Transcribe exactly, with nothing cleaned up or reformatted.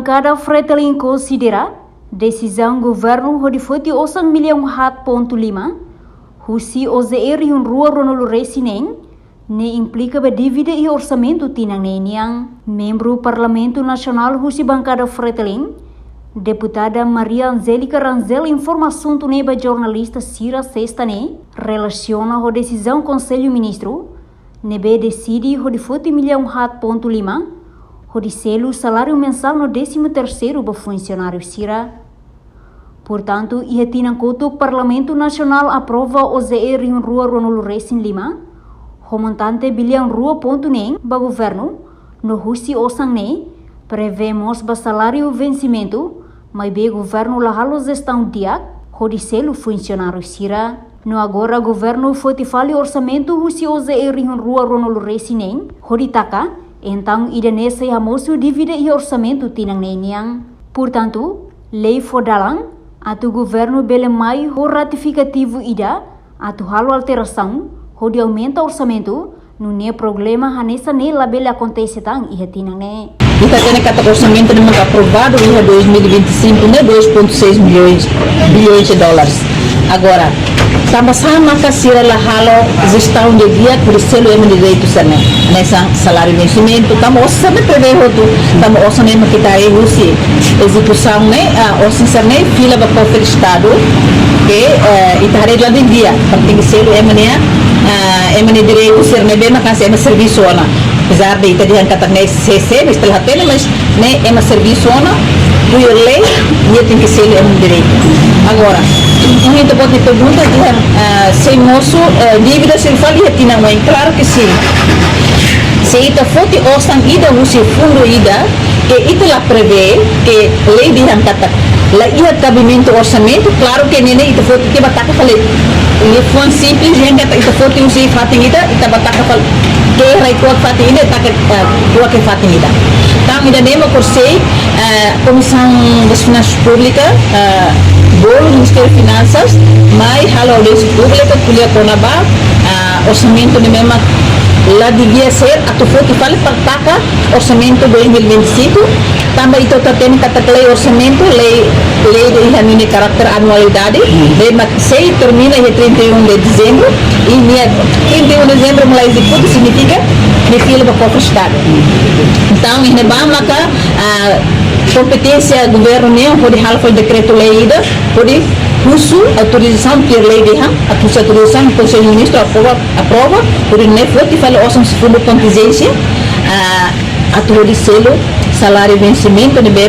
Bankada Fretilin konsidera desizaun governu hodi foti osan millaun haat pontu lima husi O J E rihun rua ruanulu resin neen, ne'e implika ba dívida iha orsamentu tinan neen nian. Membru Parlamentu Nasionál husi Bankada Fretilin, Deputada Maria Angélica Rangel, informa asuntu ne'e ba jornalista sira Sesta ne'e, relasiona ho desizaun Konsellu Ministru ne'ebé deside hodi foti millaun haat pontu lima hodi selu saláriu mensál no désimu terseiru ba funsionáriu sira. Portantu, iha tinan kotuk Parlamentu Nasionál aprova O J E rihun rua ruanulu resin lima ho montante billaun rua pontu neen ba governu, no husi osan ne'e prevee mós ba saláriu vensimentu, maibé governu la halo jestaun di'ak hodi selu funsionáriu sira. No agora governu foti fali orsamentu husi O J E rihun rua ruanulu resin neen hodi taka, entaun ida-ne'e sei hamosu dívida iha orsamentu tinan neen nian. Portantu, lei fó dalan atu governu bele mai ho ratifikativu ida atu halo alterasaun hodi aumenta orsamentu, nune'e problema hanesan ne'e labele akontese tan iha tinan ne'e. Ita hatene katak orsamentu ne'ebé mak aprovadu iha dois mil e vinte e cinco ne'e dois ponto seis milhões, bilhões de dólares. Agora, tanba sá maka sira la halo jestaun di'ak hodi selu ema nia direitu sira-ne'e? Hanesan saláriu vensimentu, tanba osan ne'e prevee hotu, tanba osan ne'e mak ita haree husi ezekusaun ne'e, ah, osan sira-ne'e fila ba kofre Estadu, ke, eh, ita haree la'ós di'ak, para tenke selu ema nia, ah, ema nia direitu sira ne'ebé mak hanesan ema servisu ona. Apezar de ita dehan katak ne'e C C, mas ita la hatene, mas ne'e ema servisu ona, tuir lei, nia tenke selu ema nia direitu. Agora, ita-boot nia pergunta dehan, ah, sei mosu, eh, dívida sira fali iha tinan oin, klaru ke sin. Se ita foti osan ida husi fundu ida, ke ita la prevee, ke lei dehan katak la iha kabimentu orsamentu, klaru ke ne'e ne'e ita foti, ita bá taka fali. Liafuan simples dehan katak ita foti husi fatin ida, ita bá taka fali. Ke rai kuak fatin ida, taka, eh, kuak ke fatin ida. Entaun ida-ne'e mak orsida, eh, Komisaun das Finansas Públikas, eh, bolu Ministériu Finansas, mai halo audiénsia públika, ko'alia kona-ba, eh, orsamentu ne'ebé mak la devia ser atu foti fali para taka orsamentu dois mil e vinte e cinco, tanba ita hatene katak lei orsamentu, lei, lei ida iha ninia karáter anualidade, lei mak sei termina iha trinta e um de dezembro, i nia trinta e um de dezembro mak la ezekuta, signifika nia fila ba kofre Estadu. Entaun, iha ne'ebá maka, ah, kompeténsia governu nian hodi halo fali dekretu-lei ida, hodi husu autorizasaun, tuir lei dehan, atu husu autorizasaun, Konsellu Ministru aprova, aprova, hodi nune'e foti fali osan husi fundu kontinjénsia, ah, atu hodi selu saláriu vensimentu ne'ebé